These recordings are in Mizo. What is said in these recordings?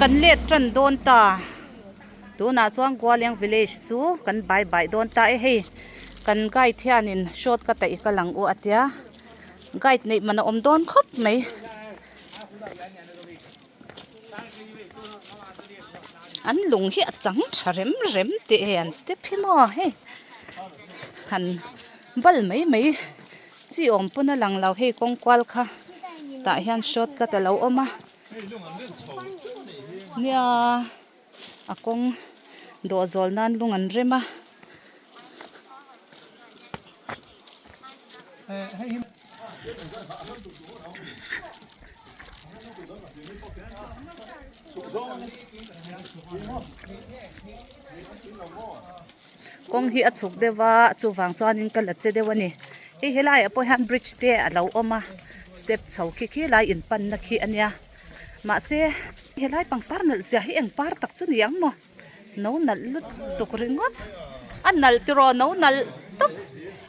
Kan let tan dawn ta tunah chuan Gualiang village chu kan bai bai dawn ta e hei kan guide hianin short cut ah i kal ang u a tia guide neih man a awm dawn khawp mai. An lung hi a chang tha rem rem tih hei an step hi maw hei han bal mai mai chi awm pawn a lang lo hei kawng kual kha tah hian short cut a lo awm a nia a kawng dawh zawl nan lung an rem a. Kawng hi a chhuk deuh a chuvang chuanin ka la che deuh a ni hei helaiah pawh hian bridge te a lo awm a step chho khi khi lai in panna khi a nia mahse helai pangpar nalh zia hi eng par tak chu ni ang maw. No nalh lutuk ringawt a nalh tiraw no nalh tawp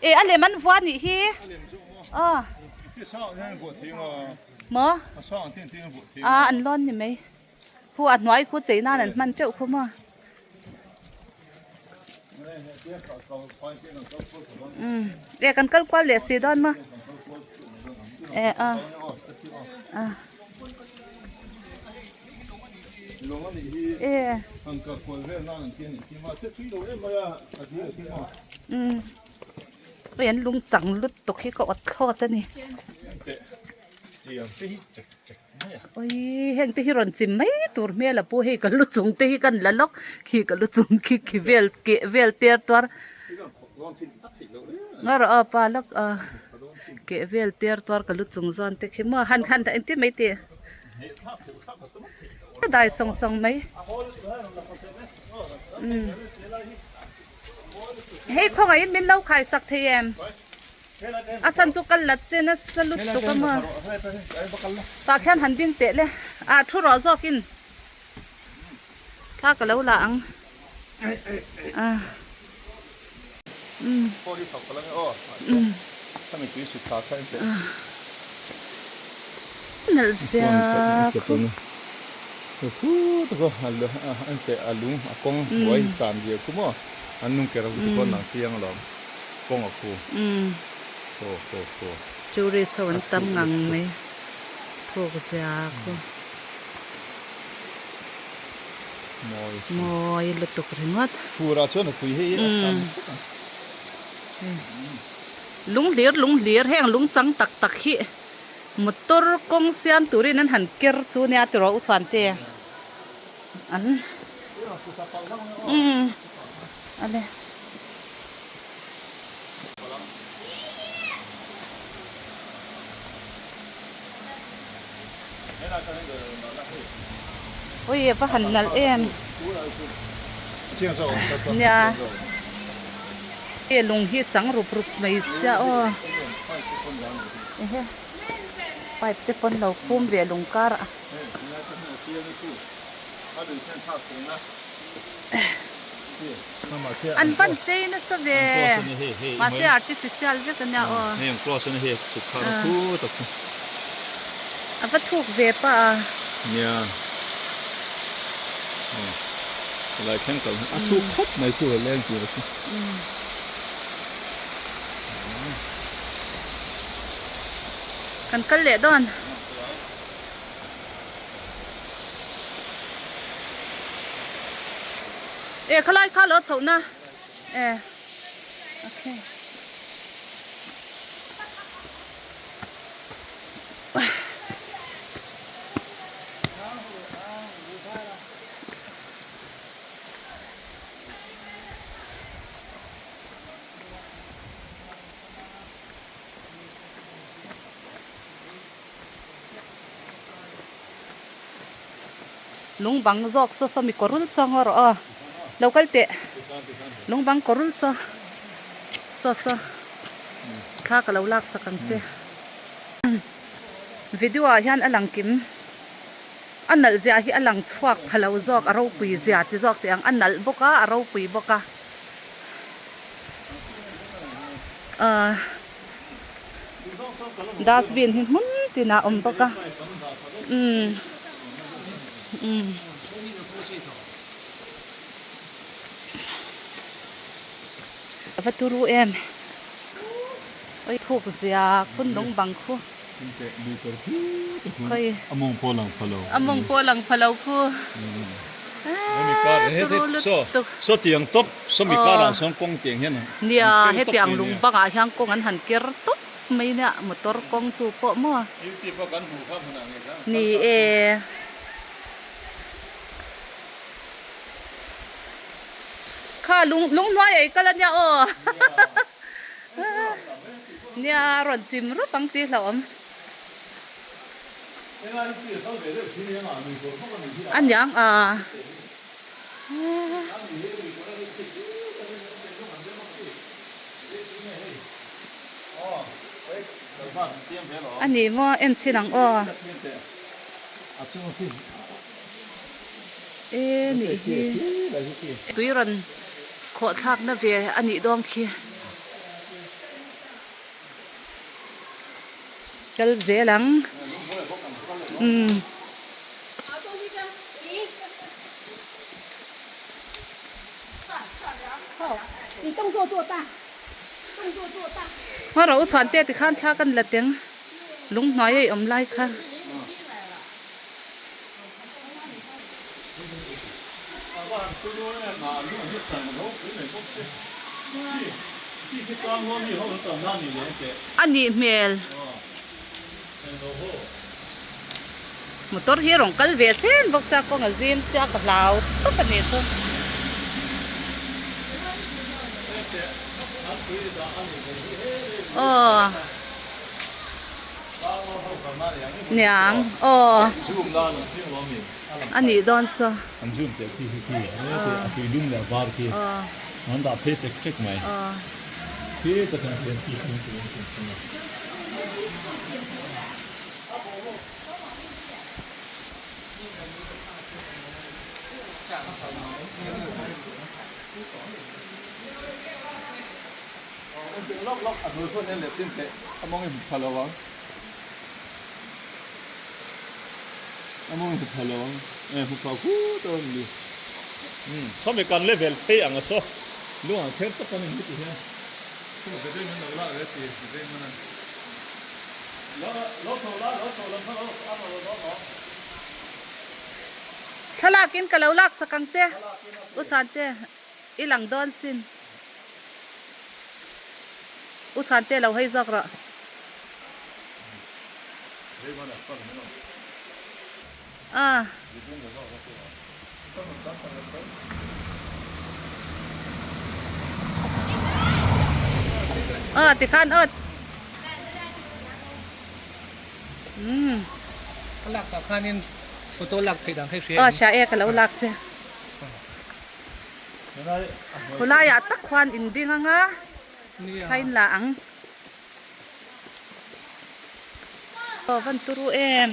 e a lem an vua nih hi aw maw a an lawn ni mai khu a hnuai khu chei nan an hman teuh khu maw umm e kan kal kual leh si dawn maw e a a. Umm hei an lung chang lutuk hi ka awt thlawt a ni awii heng te hi rawn chim mai tur hmel a pu hei ka lu chung te hi kan la lawk khi ka lu chung khi khi vel keh vel ter tuar ngaw rawh aw pa lawk a keh vel ter tuar ka lu chung zawn te khi maw han han engtin mai tih. Dai sawng sawng mai umm hei khawngaihin min lo khai sak thei em a chhan chu ka la che nasa lutuk a maw tah khian han ding teh le ah thu rawh zawkin thla ka lo la ang ah umm umm. Nalh zia khup. Tourist ho an tam ngang mai thuk zia khu. Mawi lutuk ringawt. Lung hlir lung hlir heng lung chang tak tak hi motor kawng siam turin an han ker chu nia tiraw u chhuan te an umm ale. Ui a va han nalh em nia. He lung hi chang rup rup mai sia aw ehe pipe te pawn lo phum ve lung kar ah an van chei nasa ve mahse artificial vek ania aw a va thuk ve pah a. Helai thleng kal a thuk khawp mai khu he leng tur a chu. Kan kal leh dawn. E khalai kha lo chhoh na e okay. Lung bang zawk saw saw mi kawrul saw ngaw rawh aw lo kal teh lung bang kawrul saw saw saw thla ka lo lak sak ang che video ah hian a lang kim. A nalh zia hi a lang chhuak pha lo zawk, a ropui zia ti zawk teh ang, a nalh bawk a, a ropui bawk a. Ahh dustbin hi hmun tinah a awm bawk a, umm. Umm. A va turu em. Oi thuk zia khun lung bang khu. Khoi. A mawng pawh lang pha lo. A mawng pawh lang pha lo khu. Turu lutuk. Saw tiang tawp saw mi karah sawn kawng tiang hian an Nia hetiang lung bangah hian kawng an han ker tawp mai nia motor kawng chu pawh maw. Ni e. Kha lung lung hnuai ei kal ania aw nia rawn chim rup ang tih hlauhawm a niang a a ni maw en chhin ang aw. E nih hi tui rawn khawh thlak na ve a nih dawn khi kal zel ang umm. Hmaraw u chhuan te tikhan thla kan la teng lung hnuai a i awm lai kha. A nih hmel. Motor hi rawn kal ve chen bawk sia kawng a zim sia ka hlau tawp a nih chu. Aw. Niang aw a nih dawn saw. An zoom teh khi khi khi a tui lum leh a var khi an dah phei chek chek mai khi ka thlen hian khi khi khi khi khi Sawmi kan level phei ang a saw lung ang kher tawp a ni heti hian Thlalak in ka lo lak sak ang che U Chhante i lang dawn sin. U Chhante lo hei zawk rawh. A. A tikhan aw. Umm. Ka lak pah khanin photo lak theih dan kha i hria em? Aw hria e ka lo lak che. Khawlaiah tak khuan in ding anga thlain la ang. Aw van turu em.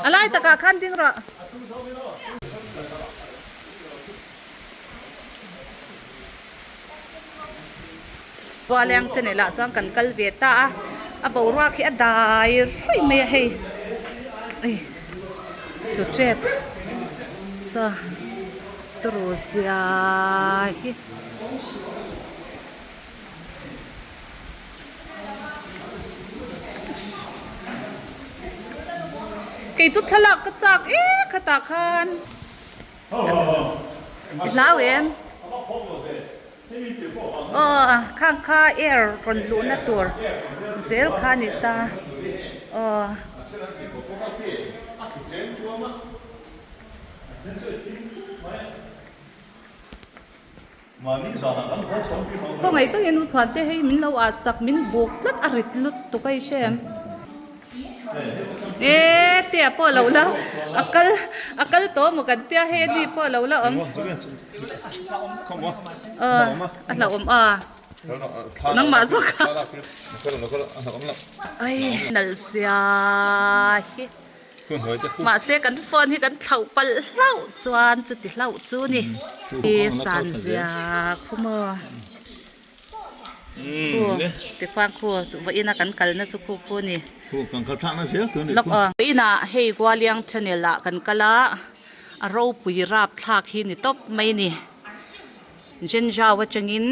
A lai takah khan ding rawh. Tualeng channel ah chuan kan kal ve ta a a boruak hi a dai hruih mai a hei ei tlu tep saw turu zia hi. Kei chu thlalak ka chak em khatah khan. I hlau em? Aw khang kha air rawn luhna tur zel kha a ni ta aw. Khawngaih takin u chhuan te hei min lo ah sak min buk tlat a rit lutuk a i hre em? E te a pawh lo la a kal a kal tawh maw kan tia hei ani pawh lo la awm aw a hlauhawm a nangmah zawk a ai nalh zia hi mahse kan phone hi kan thlauh palh hlauh chuan chuti hlauh chu ni san zia khu maw. Khu tikhuan khu vawiin a kan kalna chu khu khu a ni. Khu kan kal thlakna zel tur a ni khu. Vawiin ah hei Gualiang channel ah kan kal a, a ropui rap thlak hi ni tawp mai a ni. Zhenjiao atangin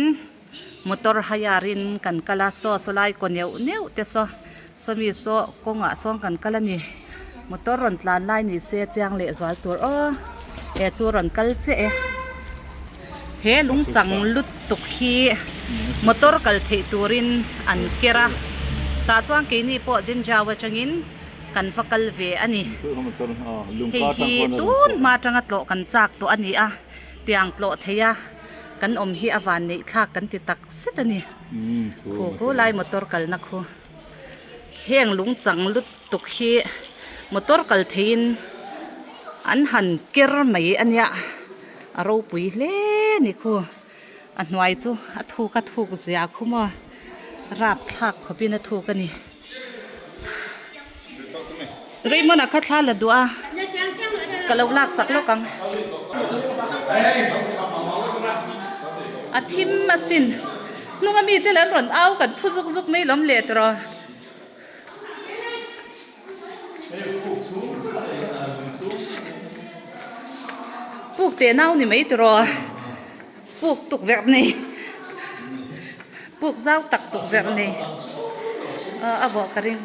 motor hire in kan kal a, saw sawlai kaw neuh neuh te saw sawmi saw kawngah sawn kan kal a ni. Motor rawn tlan lai ni se chiang leh zual tur aw he chu rawn kal chiah e. He lungchang lutuk hi motor kal theih turin an ker a tah chuan keini pawh Jinjao atangin kan va kal ve a ni. Hei hi tun hma atanga tlawh kan chak tawh a ni a tiang tlawh thei a kan awm hi a van neih thlak kan ti tak zet a ni. Khu khu lai motor kalna khu. Heng lungchang lutuk hi motor kal theiin an han ker mai a nia a ropui hle a ni khu a hnuai chu a thuk a thuk zia khu maw rapthlak khawpin a thuk a ni Raymond-a kha thla la duh a ka lo laksak lawk ang a thim asin. Hnunga mite lan rawn au kan phu zuk zuk mai lawm le tawh. Puk teh nau ni mai tawh. Puk tukverh nei. Puk zau tak tukverh nei. A vawh ka ring.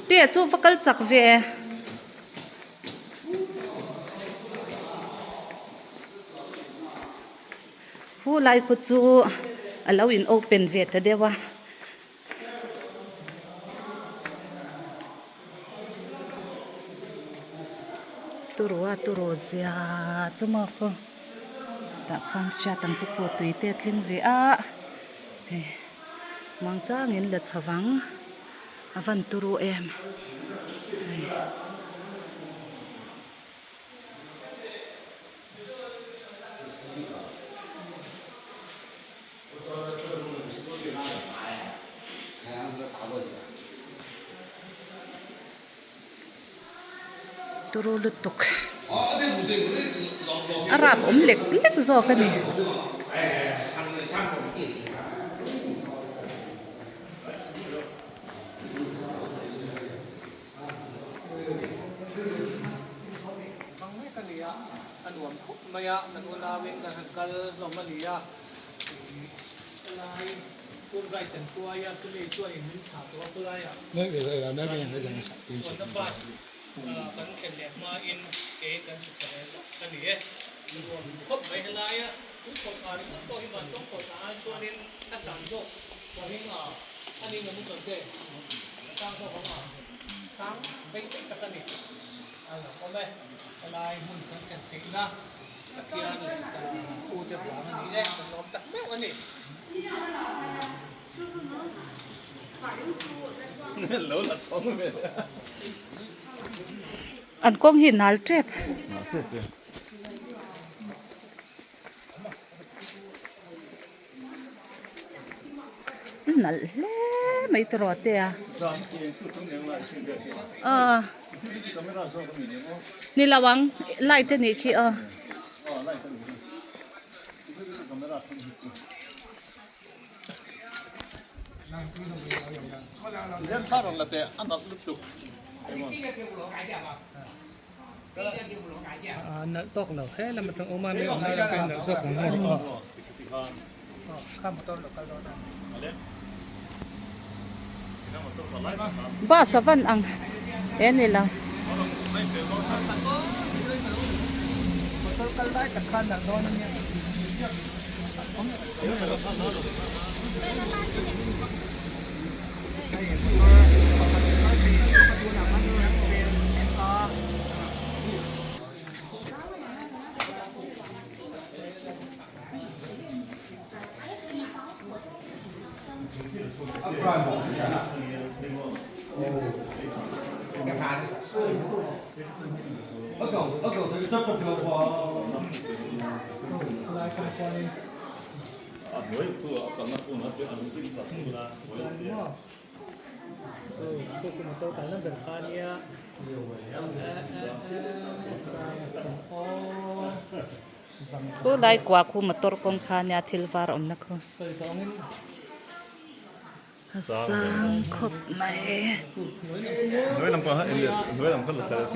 Te chu va kal chak ve e. Khu lai khu chu a lo in open ve ta deuh a. Turu a turu zia chu maw khaw tah khuan hriat ang chu khaw tui te a tling ve a hei muang changin la chho vang a van turu em hei. Turu lutuk a rap awm lek lek zawk a ni. An kawng hi nal tep. Nalh hle mai tawh te a. Ni lo ang light a nih khi aw. Nalh tawk lo he lam atang awm a mi awm lai lam nalh zawk ang maw kha motor lo kal dawn a. Bus a van ang e ni lo. Motor kal lai tak khan nalh dawn a nia. Khu lai kua khu motor kawng kha nia thil var awmna khu. A sang khawp mai.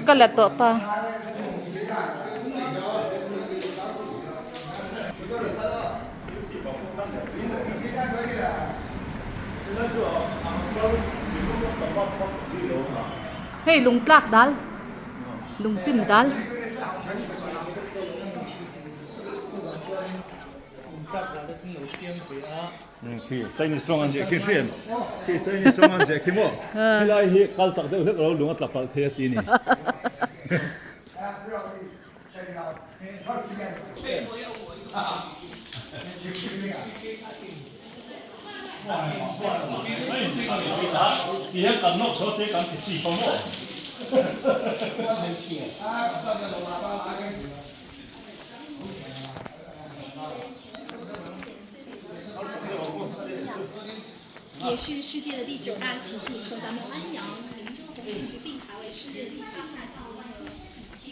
Ka la tawh pa. Hei lung tlak dal lung chim dal. Chinese tawng an ziah khi hriam khi Chinese tawng an ziah khi maw helai hi kal chak deuh hlek lo lung a tla palh thei a ti ni. 也是世界的第九大奇迹，和咱们安阳林州红灯区并排为世界的第八大奇迹。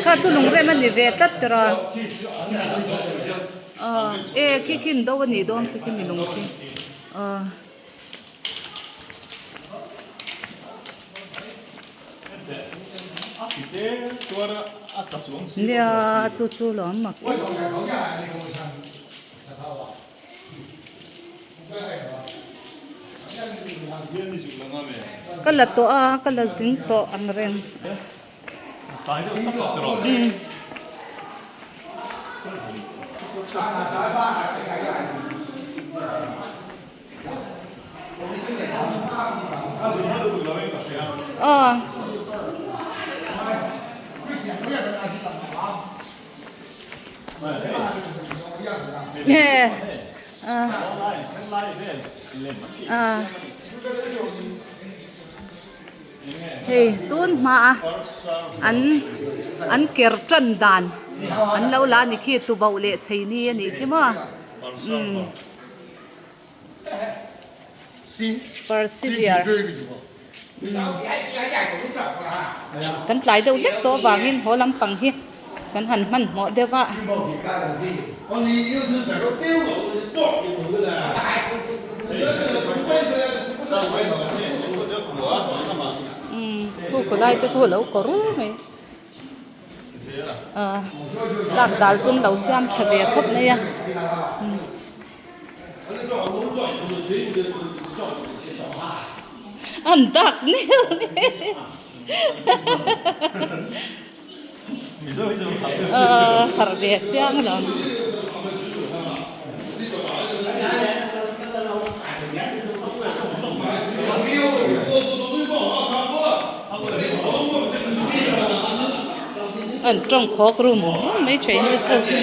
Kha chu lungrem a ni ve tlat tawh a aw e khi khi an do a nih dawn khi khi mi lung khi aw. Nia chu chu lo an mak Ka la tawh a ka la zing tawh ang reng. Aw. Hei tun hmaa an an ker tan dan an lo la ni khi tuboh leh chei ni a nih khi maw umm. Persevere Kan tlai deuh hlek tawh avangin haw lampang hi kan han hmanhmawh deuh a. Umm khu khawlai te khu a lo kawr mai. Tlak dal chu an lo siam tha ve khawp mai a. An dak neu neu harh ve chiang lo. An tawng khawk rum rum mai thin nasa chu.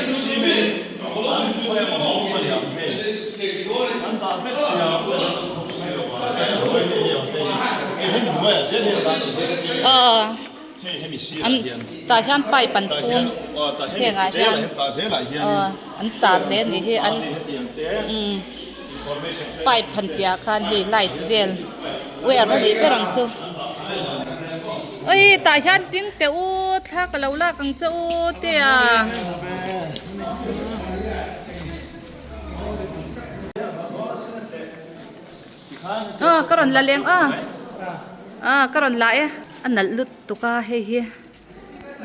Aw an tah hian pipe an phum hengah hian aw an char hle a nih hi an umm pipe han tih ah khan hei light vel wire a nih ber ang chu awii tah hian ding teh u thla ka lo lak ang che u te a. Aw ka rawn la leng a aw ka rawn la e a nalh lutuk a hei hi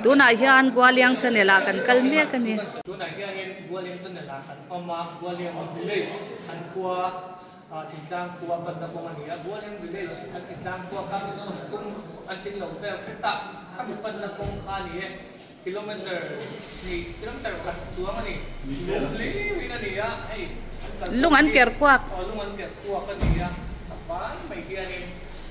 tunah hian Gualiang channel ah kan kal mek a ni. Tunah hianin Gualiang tunnel ah kan awm a Gualiang village an khua. Thingtlang khua panna kawng a ni a, Bualeng village an thingtlang khua kha min 30 an tling lo vel hretah khami panna kawng kha a ni e, kilometer hnih, kilometer khat chuang a ni, lung hlirin a ni a, hei an kal Lung an ker kuak. Aw lung an ker kuak a ni a, a vai mai hianin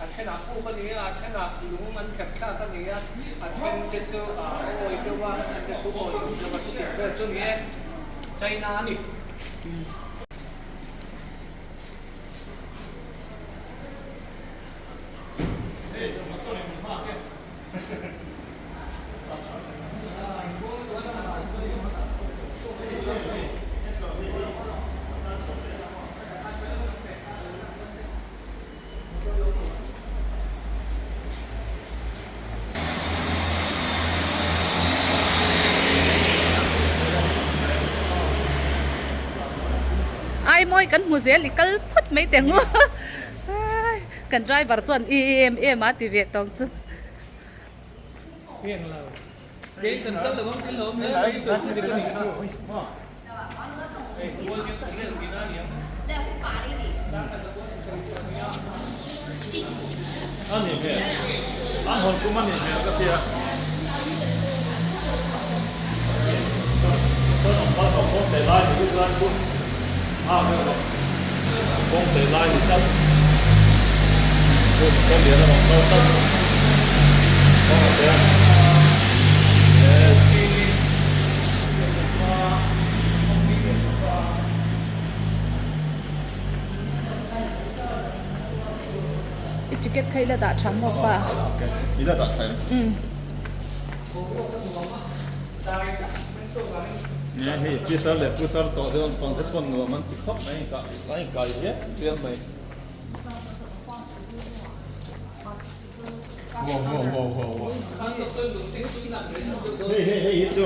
a thenah puk a ni a, a thenah lung an ker thlak a ni a, a then te chu a awi deuh a, a then te chu awi lo deuh a, chutiang vel chu a ni e, China a ni. Ai mawi kan hmu zel i kal phawt mai teh ang u kan driver chuan i em em a ti ve tawng chu. I ticket kha i la dah tha maw pa? I la dah tha em? Umm. Nge hei Peter leh Putar tawh deuh an pang te chuan nuam an ti khawp mai a inkai viau viau mai. Wow wow wow wow wow. Hei hei hei hi chu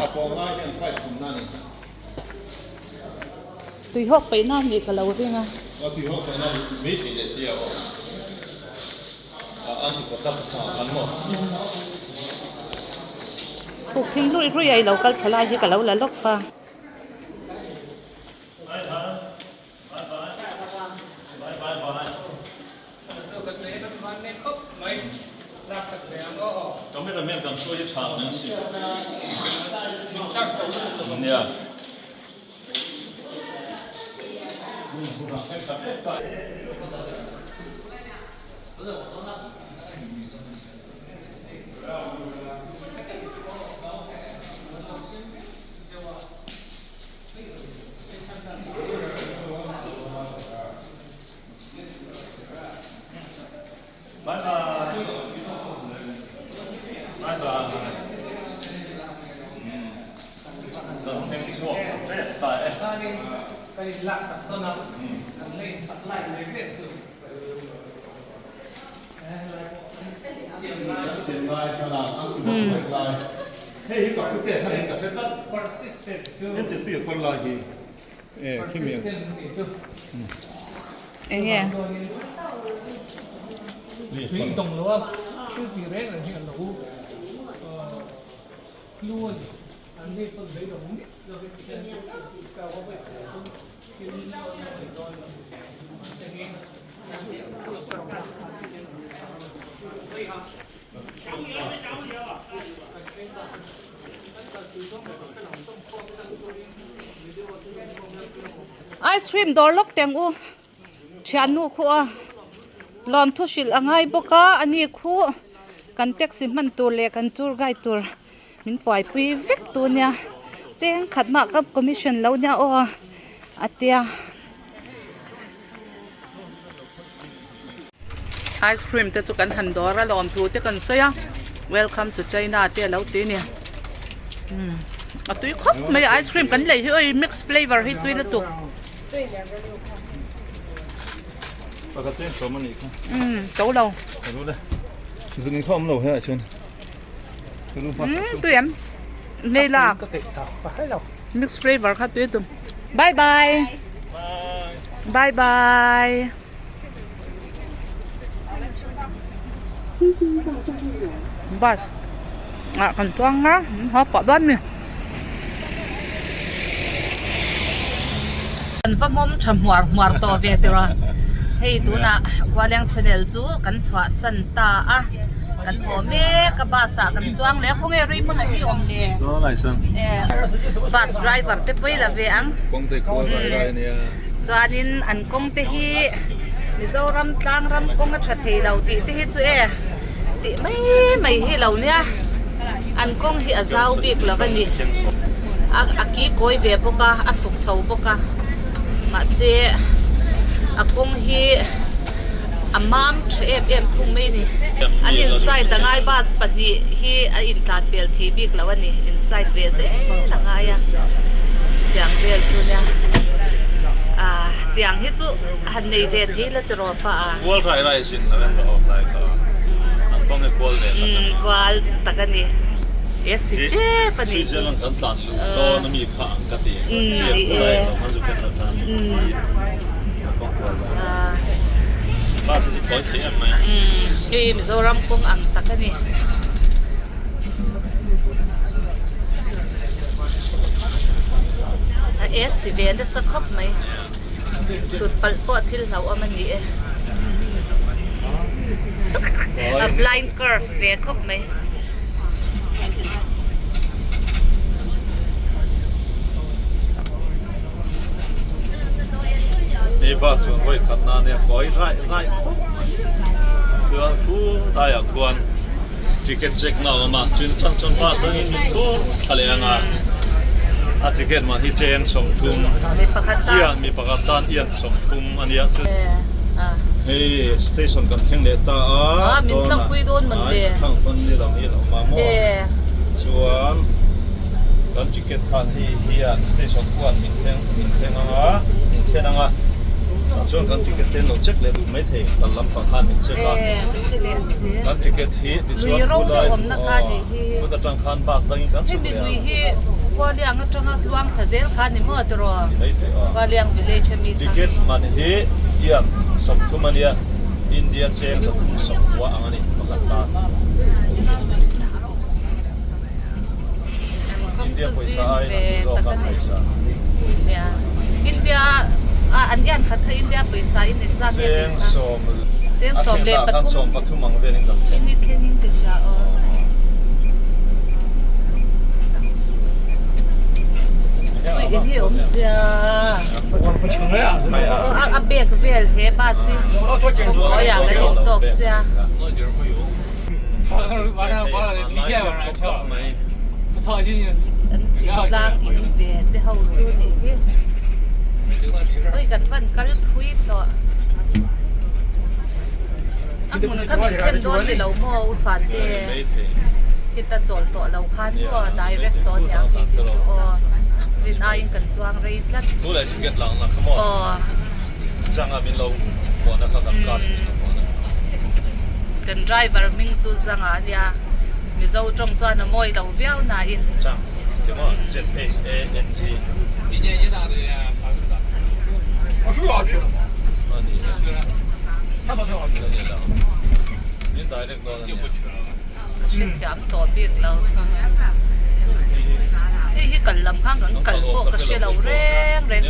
a pawng lai hian pipe thum na ni. Tui hawk peih na nih ka lo ring a. A tui hawk peih na mai thei leh si a aw. A an ti kawt tak ka chhang khan maw. Kuk thing rui rui a i lo kal thla lai hi ka lo la lawk a. Enge? Ice cream dawr lawk teng u thiannu khu a lawmthu hrilh a ngai bawk a ani khu kan taxi hman tur leh kan tour guide tur min buaipui vek tu nia cheng khat mah ka commission lo nia aw a tia. Ice cream te chu kan han dawr a lawmthu te kan sawi a welcome to China te a lo ti a ni umm a tui khawp mai a ice cream kan lei hi oi mix flavour hi tui lutuk umm to lo umm tui em ngei lak mix flavour kha tui tum bye bye bye bye. Bus ah kan chuang a haw pah dawn a ni. Kan va hmawm tha hmuar hmuar tawh ve tiraw. Hei tunah Kualeng channel chu kan chhuah san ta a, kan haw mek a bus ah kan chuang leh a, khawnge Raymond a hi awm le? Bus driver te pawh i la ve ang. Chuanin an kawng te hi Mizoram tlang ram kawng a tha thei lo tih te hi chu e tih mai mai hi lo nia an kawng hi a zau bik lo a ni a a ki kawi ve bawk a a chhuk chho bawk a mahse a kawng hi a mam tha em em thung mai a ni an inside a ngai bus pahnih hi a intlan pel thei bik lo a ni inside ve zel a ngai a chutiang vel chu nia ah tiang hi chu han nei ve thei la tiraw pa a. Kual rai rai zin lo em rawh lai kha an kawng hi kual ve tak a ni. Kual tak a ni e si tep a ni. Switzerland kan tlan luh dawn ami kha ang ka ti. Ni e. Hei Mizoram kawng ang tak a ni. A e si ve nasa khawp mai. Sut palh pawh thil hlauhawm a ni e. A blind curve ve khawp mai. Hei bus chuan vawi khat na nia kawi raih raih khawp mai chuan khu laiah khuan ticket check na a awm a chuan chang chuan bus dangin min phur thla leh ang a a ticket man hi cheng sawmthum ian mi pakhat tan ian sawmthum a nia chu hei station kan thleng leh ta a dawnah ai thlang pawn ni lo hi a lo awm a maw chuan kan ticket khan hei hian station khuan min thleng min thleng ang a min thlen ang a tah chuan kan ticket te an lo check leh duh maithei kal lampang khan min check a kan ticket hi tichuan khulai kut atang khan bus dangin kan chhuk leh ang maithei aw ticket man hi ian sawmthum a nia India cheng sathum sawmkua ang a ni pakhat tan. India pawisa aiin an duh zawk a pawisa. India a an hian khat kha India pawisa in exam nge Cheng sawm Cheng a sawm thleng leh dah khan pathum sawm pathum ang velin kan thleng. In thlengin ka hria aw. Ui eng hi awm zia. A bag vel he bus hi kawngkawi ah kan intawk sia. An thingtlang in ve te ho chu nih hi oi kan van kal thui tawh a hmun kha min thlen dawn ni lo maw u chhuan te khita chawl tawh lo khan maw direct tawh aniang hei hi chu aw rin aiin kan chuang rei tlat aw. Kan driver hming chu Zanga a nia, Mizo tawng chuan a mawi lo viau nain. Ka hrethiam tawh bik lo. Hei hi kal lam khan kan kal pawh ka hre lo reng reng.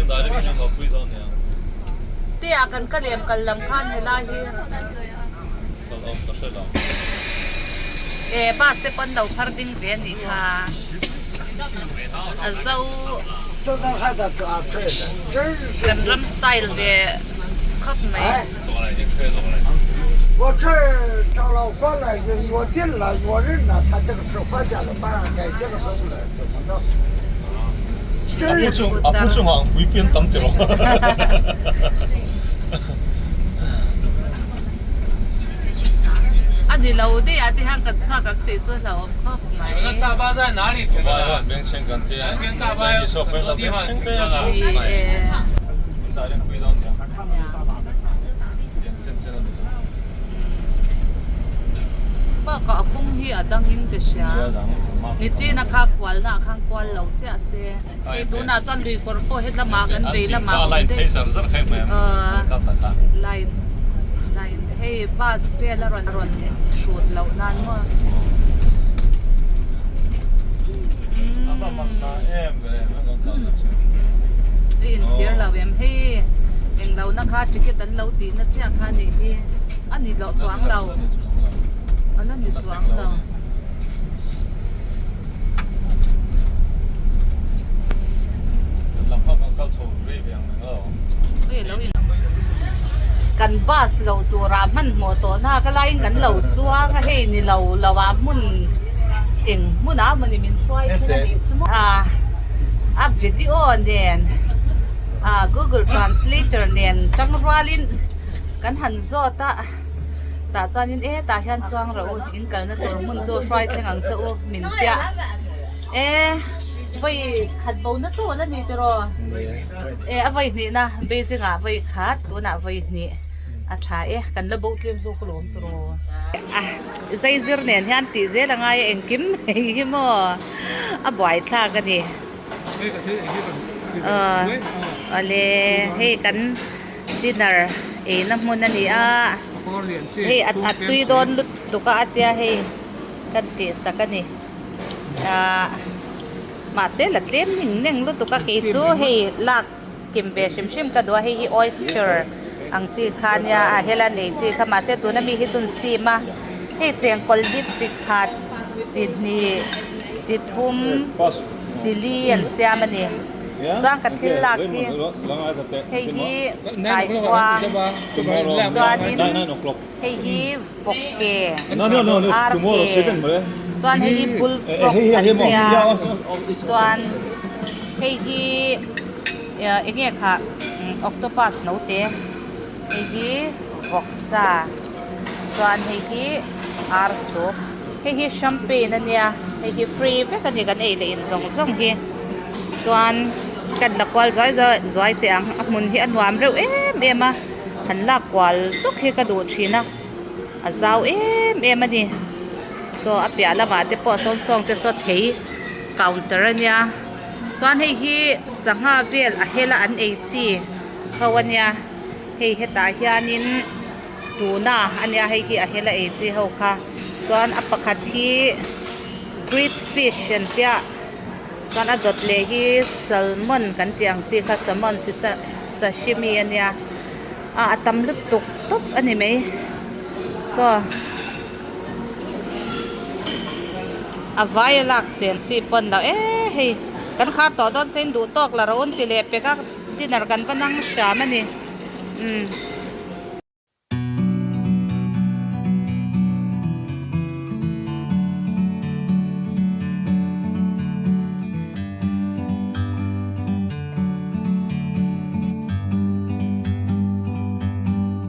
Tia kan ka lem kal lam khan helai hi e bus te pawn lo phar ding ve anih kha a zo kan ram style ve khawp mai. A pu chungah ang pui pian tam tiraw. A ni lo daih ah te hian kan chhuak ang tih chu hlauhawm khawp mai. Ni e. Bakah a kawng hi a dangin ka hria. Nichina kha kualna ah khan kual lo chiah se. Hei tunah chuan lui kawr pawh he lamah kan vei lamah a awm daih. Line line hei bus vel a rawn rawn hrut loh nan maw. I inchhir lo em hei englo na kha ticket an lo tih na chiah kha nih hi a ni loh chuang lo a la ni chuang lo. Kan bus lo turah hmanhmawh tawh na ka laiin kan lo chuang a hei ni lo lo ah hmun eng hmunah mawni min hruai thleng a nih chu maw a a video nen a google translator nen tang rualin kan han zawt a tah chuanin e tah hian chuang rawh u in kalna tur hmun chu hruai thleng ang che u min piah e vawi khat bo na chu a ni tiraw e a vawi hnih na Beijing ah vawi khat tunah vawi hnih a tha e kan la bo tlem zawk alawm tiraw a zai zir nen hian tih zel a ngai a engkim mai hi maw a buaithlak a ni aw awle hei kan dinner eina hmun a ni a hei a tui dawn lutuk a a tia hei kan tih sak a ni ahh mahse la tlem ning neng lutuk a kei chu hei lak kim ve hrim hrim ka duh a hei hi oyster ang chi kha ania a hela nei chi kha mahse tuna mi hi chu an steam a hei chengkawl hi chi khat chi hnih chi thum chi li an siam a ni chuan ka thil lak hi hei hi kaikuang chuanin hei hi vawk ke ar ke chuan hei hi bull frog an nia chuan hei hi eng nge khah octopus naute hei hi vawksa chuan hei hi ar soup hei hi champagne a nia hei hi free vek a ni kan ei leh in zawng zawng hi chuan kan la kual zuai zuai zuai teh ang a hmun hi a nuam reuh em em a han lak kual zuk hi ka duh thin a a zau em em a ni saw a piah lamah te pawh sawn sawng te saw thei counter a nia chuan hei hi sangha vel a hela an ei chi ho a nia hei hetah hianin tuna a nia hei hi a hela ei chi ho kha chuan a pakhat hi great fish an tia chuan a dawt leh hi salmon kan tih ang chi kha salmon sashimi a nia ah a tam lutuk tawp a ni mai saw a vai a lak chen chi pawn lo e hei kan khar tawh dawn se in duh tawk la ro an ti leh pek a dinner kan va nang hram a ni umm.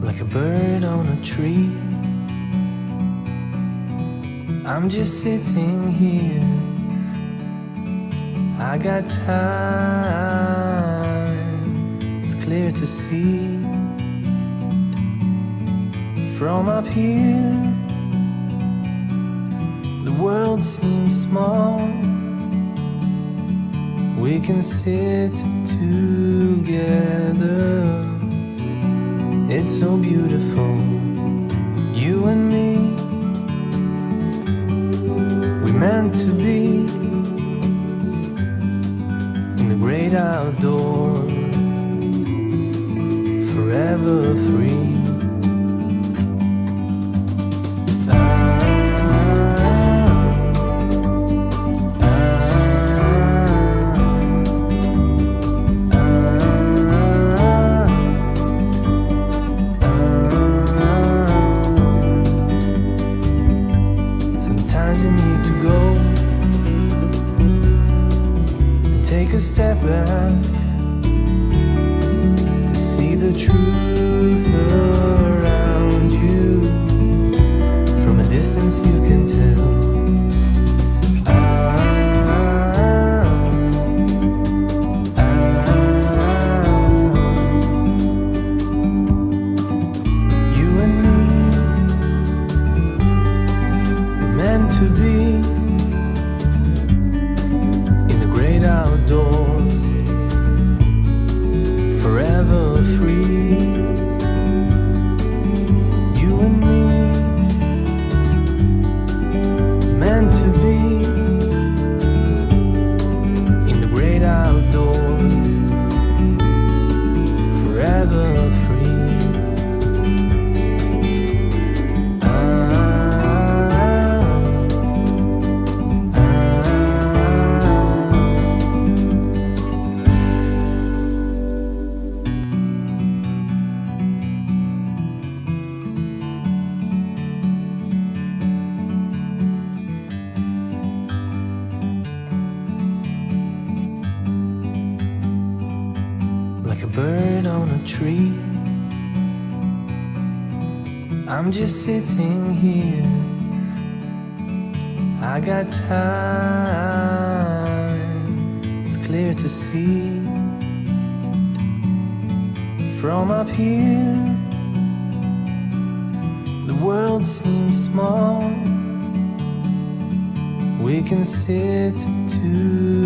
Like a bird on a tree I'm just sitting here I got time It's clear to see From up here The world seems small We can sit together It's so beautiful You and me We meant to be In the great outdoors Forever free Sometimes you need to go And take a step back To see the truth around you From a distance you can tell Ah, ah, You and me We're meant to be In the great outdoors Forever free You and me. Like a bird on a tree. I'm just sitting here. I got time, it's clear to see. From up here, the world seems small. We can sit together.